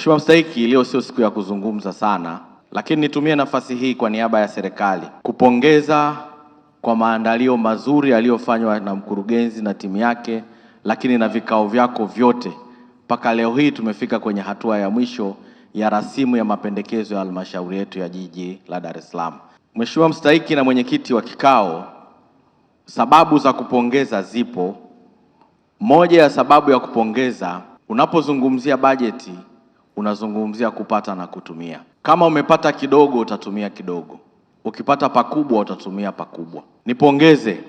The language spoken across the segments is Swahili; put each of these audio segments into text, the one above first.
Mheshimiwa Mstahiki, leo sio siku ya kuzungumza sana, lakini nitumie nafasi hii kwa niaba ya serikali kupongeza kwa maandalio mazuri yaliyofanywa na mkurugenzi na timu yake, lakini na vikao vyako vyote mpaka leo hii tumefika kwenye hatua ya mwisho ya rasimu ya mapendekezo ya halmashauri yetu ya jiji la Dar es Salaam. Mheshimiwa Mstahiki na mwenyekiti wa kikao, sababu za kupongeza zipo. Moja ya sababu ya kupongeza, unapozungumzia bajeti unazungumzia kupata na kutumia. Kama umepata kidogo utatumia kidogo, ukipata pakubwa utatumia pakubwa. Nipongeze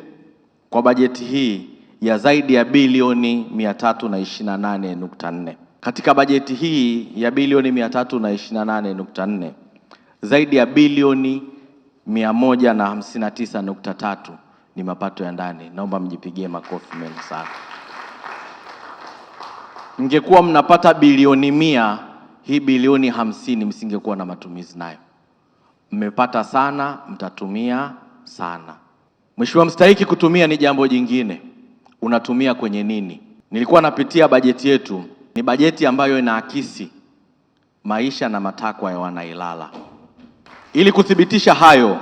kwa bajeti hii ya zaidi ya bilioni 328.4. Katika bajeti hii ya bilioni 328.4, zaidi ya bilioni 159.3 ni mapato ya ndani. Naomba mjipigie makofi mengi sana. Mngekuwa mnapata bilioni 100, hii bilioni 50 msingekuwa na matumizi nayo. Mmepata sana, mtatumia sana. Mheshimiwa Mstahiki, kutumia ni jambo jingine. Unatumia kwenye nini? Nilikuwa napitia bajeti yetu, ni bajeti ambayo inaakisi maisha na matakwa ya Wanailala. Ili kuthibitisha hayo,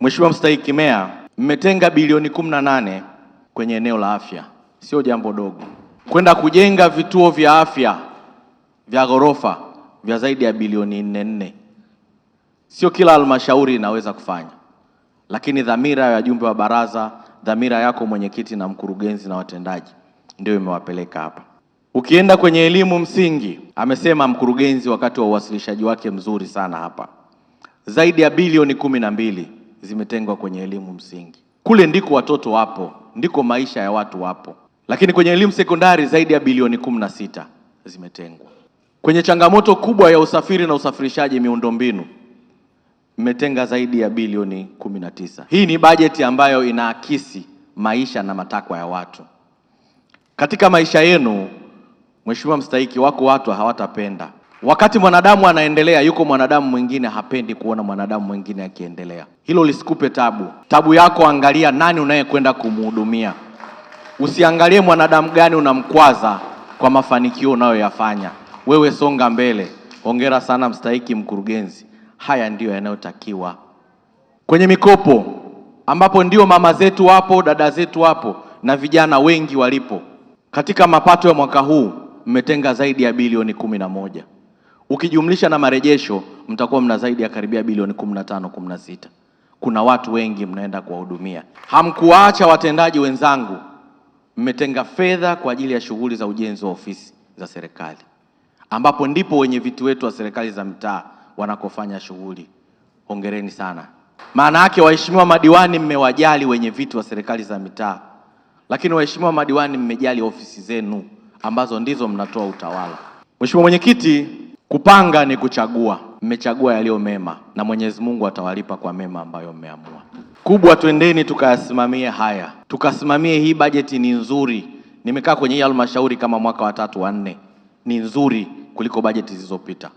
Mheshimiwa Mstahiki Meya, mmetenga bilioni 18 kwenye eneo la afya, sio jambo dogo, kwenda kujenga vituo vya afya vya ghorofa vya zaidi ya bilioni 4.4. Sio kila halmashauri inaweza kufanya, lakini dhamira ya wajumbe wa baraza, dhamira yako mwenyekiti na mkurugenzi na watendaji ndio imewapeleka hapa. Ukienda kwenye elimu msingi, amesema mkurugenzi wakati wa uwasilishaji wake mzuri sana hapa, zaidi ya bilioni 12 zimetengwa kwenye elimu msingi. Kule ndiko watoto wapo, ndiko maisha ya watu wapo. Lakini kwenye elimu sekondari zaidi ya bilioni 16 zimetengwa. Kwenye changamoto kubwa ya usafiri na usafirishaji miundombinu mmetenga zaidi ya bilioni 19. Hii ni bajeti ambayo inaakisi maisha na matakwa ya watu. Katika maisha yenu, Mheshimiwa Mstahiki, wako watu hawatapenda. Wakati mwanadamu anaendelea, yuko mwanadamu mwingine hapendi kuona mwanadamu mwingine akiendelea. Hilo lisikupe tabu. Tabu yako, angalia nani unayekwenda kumhudumia. Usiangalie mwanadamu gani unamkwaza kwa mafanikio unayoyafanya. Wewe songa mbele. Hongera sana Mstahiki mkurugenzi. Haya ndiyo yanayotakiwa. Kwenye mikopo ambapo ndio mama zetu wapo, dada zetu wapo na vijana wengi walipo, katika mapato ya mwaka huu mmetenga zaidi ya bilioni 11. Ukijumlisha na marejesho mtakuwa mna zaidi ya karibia bilioni 15, 16. Kuna watu wengi mnaenda kuwahudumia. Hamkuwaacha watendaji wenzangu, mmetenga fedha kwa ajili ya shughuli za ujenzi wa ofisi za serikali, ambapo ndipo wenye viti wetu wa serikali za mitaa wanakofanya shughuli. Hongereni sana. Maana yake waheshimiwa madiwani, mmewajali wenye viti wa serikali za mitaa, lakini waheshimiwa madiwani, mmejali ofisi zenu ambazo ndizo mnatoa utawala. Mheshimiwa Mwenyekiti, kupanga ni kuchagua. Mmechagua yaliyo mema na Mwenyezi Mungu atawalipa kwa mema ambayo mmeamua. Kubwa, twendeni tukayasimamie haya, tukasimamie hii bajeti. Ni nzuri, nimekaa kwenye hii halmashauri kama mwaka wa tatu wa nne, ni nzuri kuliko bajeti zilizopita.